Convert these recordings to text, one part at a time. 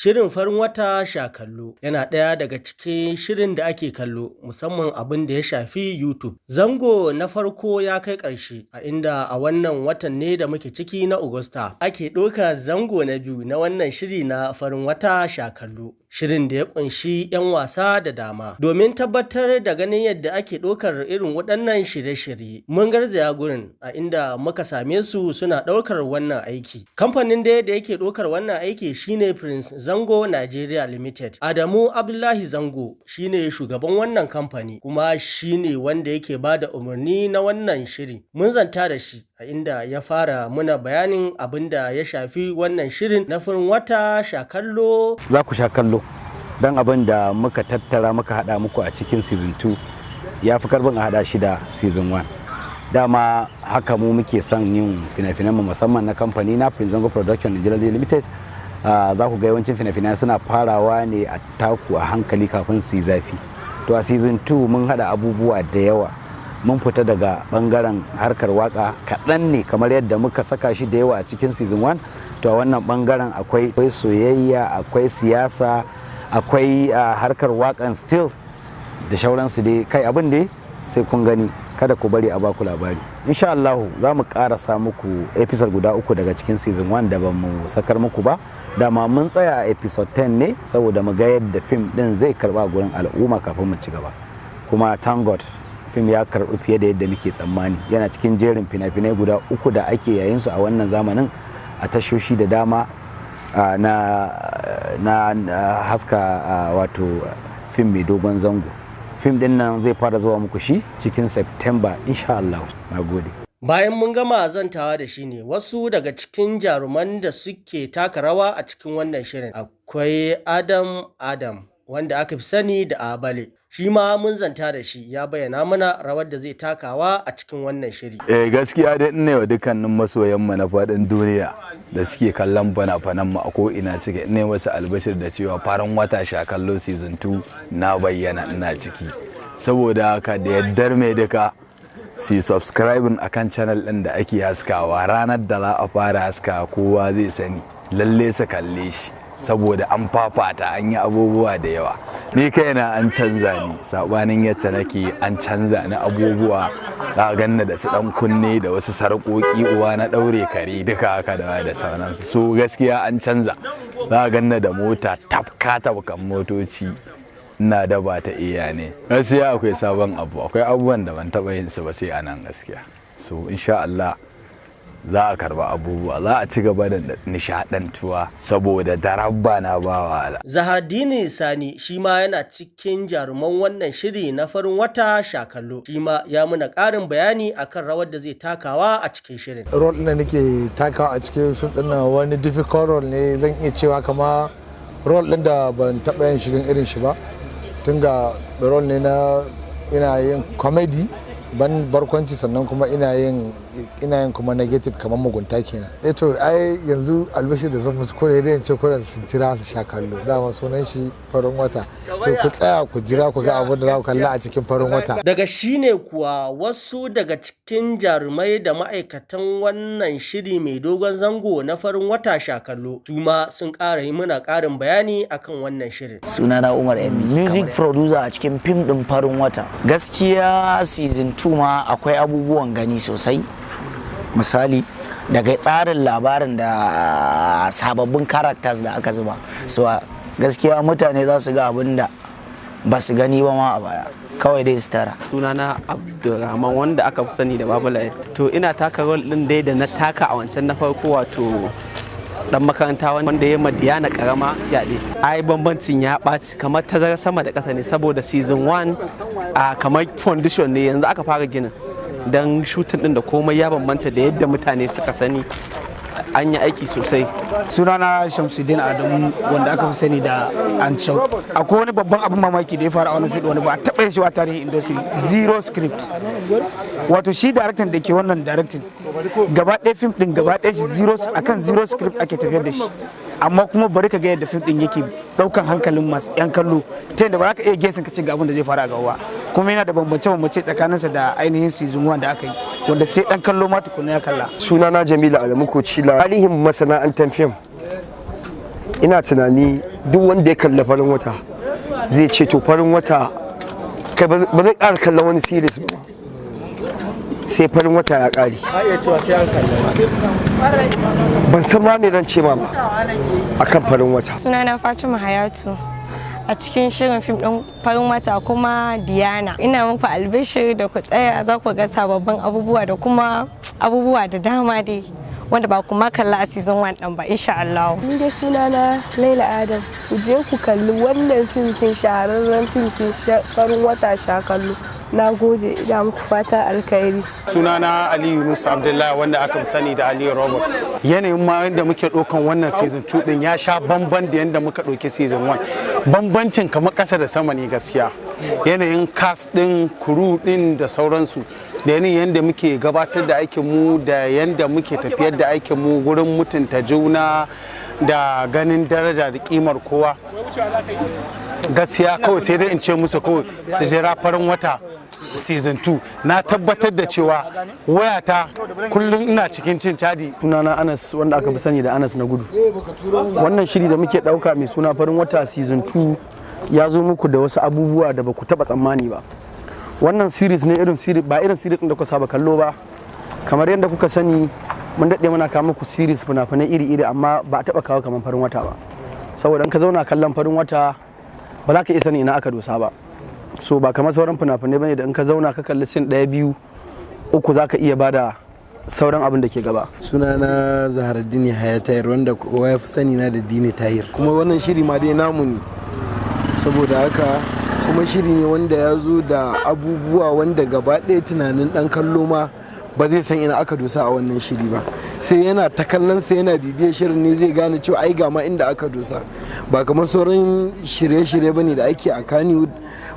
Shirin Farin Wata Sha Kallo yana ɗaya daga cikin shirin da ake kallo, musamman abin da ya shafi YouTube. Zango na farko ya kai ƙarshe, a inda a wannan watan ne da muke ciki na Agusta ake ɗauka zango na biyu na wannan shiri na Farin Wata Sha Kallo. Shirin da ya ƙunshi 'yan wasa da dama. Domin tabbatar da ganin yadda ake ɗaukar irin waɗannan shirye-shirye, mun garzaya gurin, a inda muka same su suna ɗaukar wannan aiki. Kamfanin da yake ɗaukar wannan aiki shine Prince Zango Nigeria Limited. Adamu Abdullahi Zango shine shugaban wannan kamfani, kuma shine wanda yake ba da umarni na wannan shiri. Mun zanta da shi, a inda ya fara muna bayanin abin da ya shafi wannan shirin na Farin Wata Sha Kallo. Za ku sha kallo, don abin da muka tattara muka hada muku a cikin season 2 ya fi karfin a hada shi da season 1. Dama haka mu muke son yin fina-finan mu, musamman na kamfani na Prince Zango Production Nigeria Limited. Za ku ga yawancin fina-finan suna farawa ne a taku a hankali kafin su yi zafi. To, a season 2 mun hada abubuwa da yawa. Mun fita daga bangaren harkar waka kaɗan ne, kamar yadda muka saka shi da yawa a cikin season 1. To, a wannan bangaren akwai soyayya, akwai siyasa, akwai harkar wakan still da shauransu dai. Kai, abin dai sai kun gani, kada ku bari a baku labari. Insha Allahu za mu karasa muku episode guda uku daga cikin season 1 da ba mu sakar muku ba. Dama mun tsaya a episode 10 ne saboda mu ga yadda fim din zai karba gurin al'umma kafin mu ci gaba. Kuma thank God, fim ya karbi fiye da yadda muke tsammani. Yana cikin jerin fina-finai guda uku da ake yayin su a wannan zamanin a tashoshi da dama na haska, wato fim mai dogon zango. Fim din nan zai fara zuwa muku shi cikin September, insha Allah. Na gode. Bayan mun gama zantawa da shi ne, wasu daga cikin jaruman da suke taka rawa a cikin wannan shirin, akwai Adam Adam, wanda aka fi sani da Abale. Shi ma mun zanta da shi, ya bayyana mana rawar da zai takawa a cikin wannan shiri. Eh, gaskiya dai ina wa dukkanin masoyan mu na faɗin duniya da suke kallon fina-finan mu a ko ina suke, ina wasu albashir da cewa Farin Wata Sha Kallo season 2 na bayyana, ina ciki. Saboda haka, da yaddar mai duka, su subscribing akan channel ɗin da ake haskawa. Ranar da za a fara haskawa kowa zai sani. Lalle su kalle shi, saboda an fafata, an yi abubuwa da yawa. Ni kaina an canza ni, sabanin yacce nake, an canza ni abubuwa. Za a ganni da su dan kunne da wasu sarƙoƙi, uwa na ɗaure kare, duka haka da sauransu. So gaskiya an canza. Za a ganni da mota tafka tafkan motoci, ina da ba ta iya ne. Gaskiya akwai sabon abu, akwai abubuwan da ban taɓa yin su ba sai a nan gaskiya. So insha Allah za a karba abubuwa, za a ci gaba da nishadantuwa, saboda darabba na ba wahala. Zahardini Sani shi ma yana cikin jaruman wannan shiri na Farin Wata Sha Kallo. Shi ma ya muna ƙarin bayani akan rawar da zai takawa a cikin shirin. Role ɗin da nake takawa a cikin fim ɗin nan wani difficult role ne, zan iya cewa kama role ɗin da ban taɓa yin shigan irin shi ba. Tun ga role ne na ina yin comedy, ban barkwanci, sannan kuma ina yin kuma negative, kamar mugunta kenan. Eh, to, ai yanzu albashir da zan musu kore da yance kuren sun jira su sha kallo. Dama sunan shi Farin Wata. To, ku tsaya ku jira ku ga abin da za ku kalla a cikin Farin Wata. Daga shi ne kuwa wasu daga cikin jarumai da ma'aikatan wannan shiri mai dogon zango na Farin Wata Sha Kallo su ma sun ƙara yi muna ƙarin bayani akan wannan shirin. Sunana Umar M, music producer a cikin fim din Farin Wata. Gaskiya season 2 ma akwai abubuwan gani sosai, misali daga tsarin labarin da sababbin characters da aka zuba. So gaskiya mutane za su ga abin da ba su gani ba ma a baya. Kawai dai su tara. Sunana Abdulrahman, wanda aka fi sani da Babulaye. To, ina taka role din dai da na taka a wancan na farko, wato dan makaranta wanda ya Madiyana karama yaɗe. Ai bambancin ya ɓaci kamar tazarar sama da ƙasa ne, saboda season 1 a kamar foundation ne, yanzu aka fara ginin. Don shooting din da komai ya bambanta da yadda mutane suka sani. An yi aiki sosai. Sunana Shamsuddin Adamu, wanda aka fi sani da Ancau. Akwai wani babban abin mamaki da ya faru a wani fim wani ba a taɓa yin shi a tarihin industry: zero script. Wato shi daraktan da ke wannan directing gaba ɗaya fim ɗin, gaba ɗaya shi zero akan zero script ake tafiyar da shi. Amma kuma bari ka ga yadda fim ɗin yake ɗaukan hankalin masu yan kallo, ta yadda ba za ka iya guessing ka ce ga abin da zai faru a gaba ba. Kuma yana da bambance-bambance tsakaninsa da ainihin season 1 da aka yi, wanda sai ɗan kallo ma tukuna ya kalla. Sunana Jamilu Adamu Kocila. Tarihin masana'antar fim Ina tunani duk wanda ya kalli Farin Wata zai ce to Farin Wata kai ba zai ƙara kallon wani series ba sai Farin Wata ya ƙare. Ban san ma me zan ce ma ba akan Farin Wata. Sunana Fatima Hayatu, a cikin shirin fim ɗin Farin Wata kuma Diana. Ina muku albishir da ku tsaya, za ku ga sababbin abubuwa da kuma abubuwa da dama dai wanda ba kuma kalla a season 1 ɗin ba, insha Allah. Ni dai sunana Laila Adam. Ku je ku kalli wannan fim kin, shahararren fim kin Farin Wata Sha Kallo. Na gode, ina muku fata alkhairi. Sunana Ali Yunus Abdullahi, wanda aka fi sani da Aliyu Robert. Yanayin ma yadda muke ɗaukan wannan season 2 din ya sha bamban da yadda muka ɗauki season 1. Bambancin kamar ƙasa da sama ne gaskiya. Yanayin cast ɗin, crew ɗin da sauransu, da yanayin yadda muke gabatar da aikin mu da yadda muke tafiyar da aikin mu gurin mutunta juna da ganin daraja da kimar kowa. Gaskiya kawai sai dai in ce musu kawai su jira Farin Wata season 2. Na tabbatar da cewa wayata kullum ina cikin cin caji. Sunana Anas, wanda aka fi sani da Anas na Gudu. Wannan shiri da muke dauka mai suna Farin Wata season 2 ya zo muku da wasu abubuwa da ba ku taba tsammani ba. Wannan series ne irin series ba irin series da kuka saba kallo ba. Kamar yadda kuka sani, mun daɗe muna kawo muku series fina-finai iri-iri, amma ba a taba kawo kamar Farin Wata ba, saboda in ka zauna kallon Farin Wata ba za ka iya sani ina aka dosa ba. So ba kamar sauran fina-finai bane da in ka zauna ka kalli scene ɗaya, biyu, uku, za ka iya bada sauran abin da ke gaba. Sunana Zaharaddini Haya Tayar, wanda kowa ya fi sani na da Dini Tayir. Kuma wannan shiri ma dai namu ne, saboda haka kuma shiri ne wanda ya zo da abubuwa wanda gaba ɗaya tunanin ɗan kallo ma ba zai san ina aka dosa a wannan shiri ba, sai yana ta kallon sa, yana bibiyar shirin ne zai gane cewa ai ga ma inda aka dosa. Ba kamar sauran shirye-shirye bane da ake a Kannywood,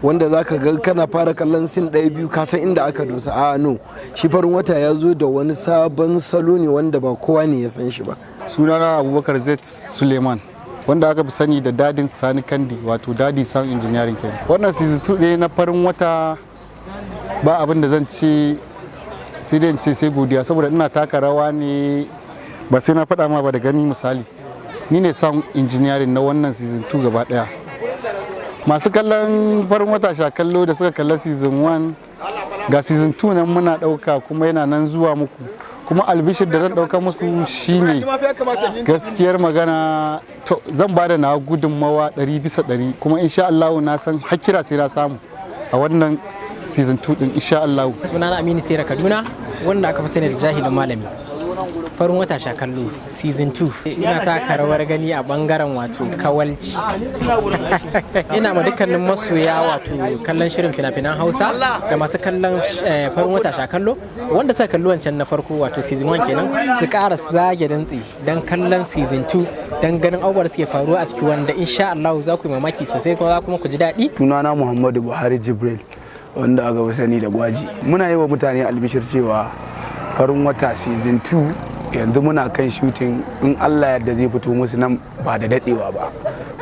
wanda zaka ga kana fara kallon scene ɗaya, biyu, ka san inda aka dosa. A no, shi Farin Wata ya zo da wani sabon salo ne wanda ba kowa ne ya san shi ba. Sunana Abubakar Z Suleiman, wanda aka fi sani da Dadin Sani Kandi, wato Dadi Sound Engineering kenan. Wannan season 2 ne na Farin Wata, ba abin da zan ce sai dai ce sai godiya, saboda ina taka rawa ne ba sai na faɗa ma ba da gani. Misali, ni ne sound engineering na wannan season 2 gaba ɗaya. Masu kallon Farin Wata Sha Kallo da suka kalla season 1, ga season 2 nan muna ɗauka, kuma yana nan zuwa muku. Kuma albishir da zan ɗauka musu shine, gaskiyar magana, to zan ba da na gudunmawa 100%, kuma insha Allah na san hakira sai na samu a wannan season 2 din, insha Allah. Sunana Aminu Sera Kaduna, wanda aka fi sani da Jahilin Malami. Farin Wata Sha Kallo season 2, ina taka rawar gani a bangaren wato kawalci. Ina ma dukkanin masoya wato kallon shirin fina-finan Hausa da masu kallon Farin Wata Sha Kallo, wanda suka kalli wancan na farko, wato season 1 kenan, su ƙara zage dantse don kallon season 2, don ganin abubuwa da suke faruwa a ciki, wanda insha Allah za ku yi mamaki sosai kuma za kuma ku ji daɗi. Sunana Muhammadu Buhari Jibril, wanda aka fi sani da Gwaji. Muna yi wa mutane albishir cewa Farin Wata season 2 yanzu muna kan shooting, in Allah yadda zai fito musu nan ba da dadewa ba.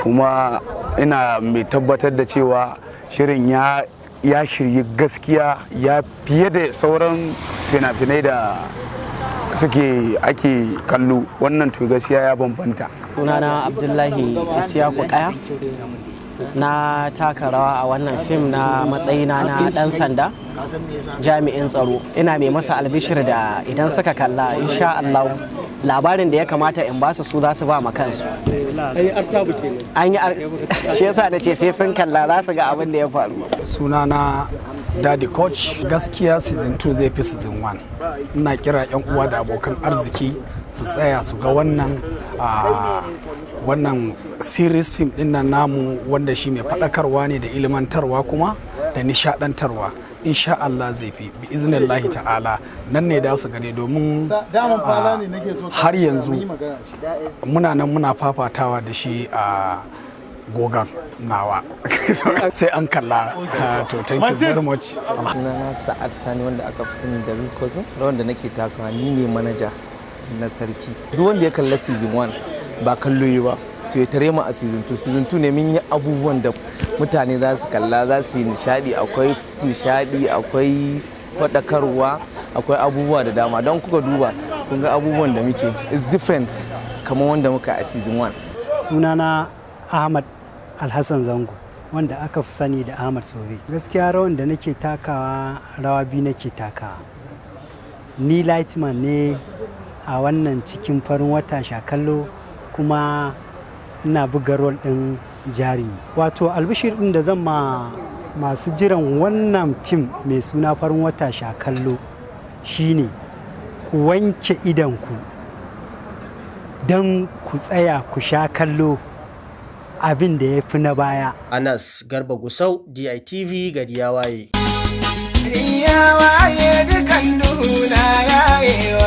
Kuma ina mai tabbatar da cewa shirin ya shirye gaskiya, ya fiye da sauran fina-finai da suke ake kallo. Wannan to gaskiya ya bambanta. Sunana Abdullahi Isiyaku Kaya. Na taka rawa a wannan fim na matsayina na dan sanda, jami'in tsaro. Ina mai masa albishir da idan suka kalla, insha Allah labarin da ya kamata in basu su za su ba ma kansu. An yi shi yasa na ce sai sun kalla za su ga abin da ya faru. Sunana Daddy Coach. Gaskiya season 2 zai fi season 1. Ina kira 'yan uwa da abokan arziki su tsaya su ga wannan series film din nan namu, wanda shi mai faɗakarwa ne da ilimantarwa kuma da nishadantarwa. Insha Allah zai fi bi iznillahi ta'ala. Nan ne da su gane, domin har yanzu muna nan muna fafatawa da shi a gogan nawa. Sai an kalla. To, thank you very much. Sunana Sa'ad Sani, wanda aka fi sani da Rikozo. Rawan da nake takawa, ni ne manaja na sarki. Duk wanda ya kalla season 1 ba kallo yi ba, to ya tare mu a season 2. Season 2 ne mun yi abubuwan da mutane za su kalla za su yi nishadi. Akwai nishadi, akwai faɗakarwa, akwai abubuwa da dama. Don kuka duba kun ga abubuwan da muke is different kamar wanda muka a season 1. Sunana Ahmad Alhassan Zango, wanda aka fi sani da Ahmad Sobe. Gaskiya rawan da nake takawa, rawa biyu nake takawa. Ni lightman ne a wannan cikin Farin Wata Shakallo, kuma ina buga rol ɗin jarumi. Wato albishir ɗin da zan ma masu jiran wannan fim mai suna Farin Wata Shakallo shine ku wanke idanku don ku tsaya ku sha kallo abin da ya fi na baya. Anas Garba Gusau, DITV, gari ya waye. Ya waye dukan duhu na yayewa.